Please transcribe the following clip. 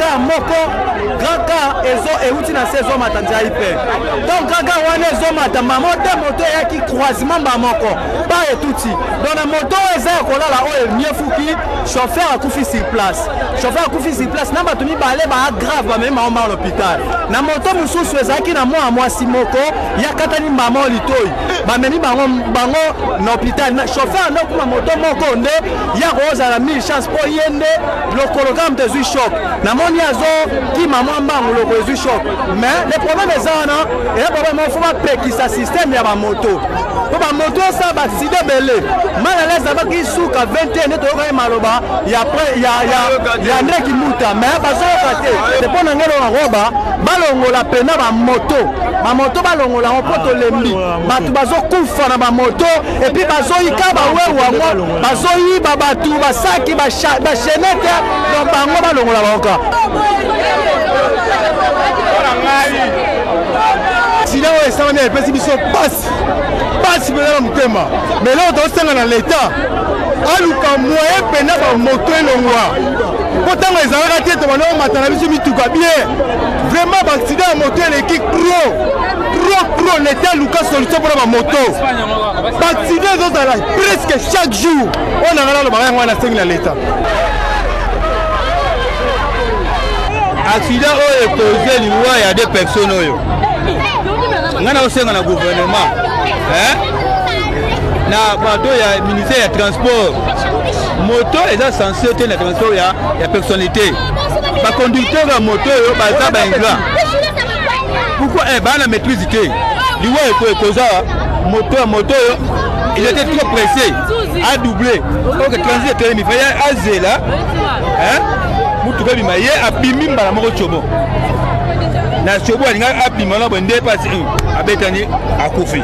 car moko, grand car ezo euti na se ezomata nzela ipe. Donc grand car wana ezomata mamo te, moto eyaki croisement mba moko pa etuti. Donc na moto oyo eza ya kolala oyo emiefuki, chauffeur akufi sur place. Chauffeur akufi sur place na bato mibale ba grave, bamemi bango mba na l'hôpital. Na moto mosusu ezalaki na mwana mwasi moko yakatani mama litoi, bamemi bango bango na hôpital. Na chauffeur nde okuma moto moko nde ya kozala mille chance mpo ye nde lokolo kaka moto ezwi choc. Namoni azokima mwa mbangu, lokolo ezwi choc. Mais le problème eza wana, eza problème moko, fo bapekisa système ya bamoto mpo bamoto esala baaccident ebele. Mal à l'aise abaki suka 21 nde toyokaki maloba ya André Kimbuta, mais bazoyoka te. Mpo na ngai eloko roba, balongola pena bamoto, bamoto balongola yango mpo tolembi bato bazokufa na bamoto, et puis bazoyika bawewu yango, bazoyiba bato basaki bachaînette. Donc bango balongola bango kaka. Accident oyo esalami epesi biso pasi, pasi mpenza na motema. Mais eloko tosenga na leta, aluka moyen mpena bamoto elongwa, mpo ntango ezalaka te tobanda komata na biso mituka bien. Vraiment, baaccident ya moto eleki trop, trop, trop. Leta aluka solution mpona bamoto. Baaccident ezozala presque chaque jour. Oyo nanga nalobaka yango wana, asengi na leta. Accident oyo ecauser liwa ya deux personnes oyo, ngai naosenga na gouvernement, na bato ya ministère ya transport, moto eza censé te na transport ya personnalité. Baconducteur ya moto oyo baza baingrat. Pourquoi? Baa na maîtrise te. Liwa eko ekoza moto ya moto oyo, il était trop pressé a doublé. Ok, transit etelemi, faya azela mutuka ebima, ye abimi mbala moko tsobo na tsobo, alingaki abima na boye nde mpasi abetani, akufi.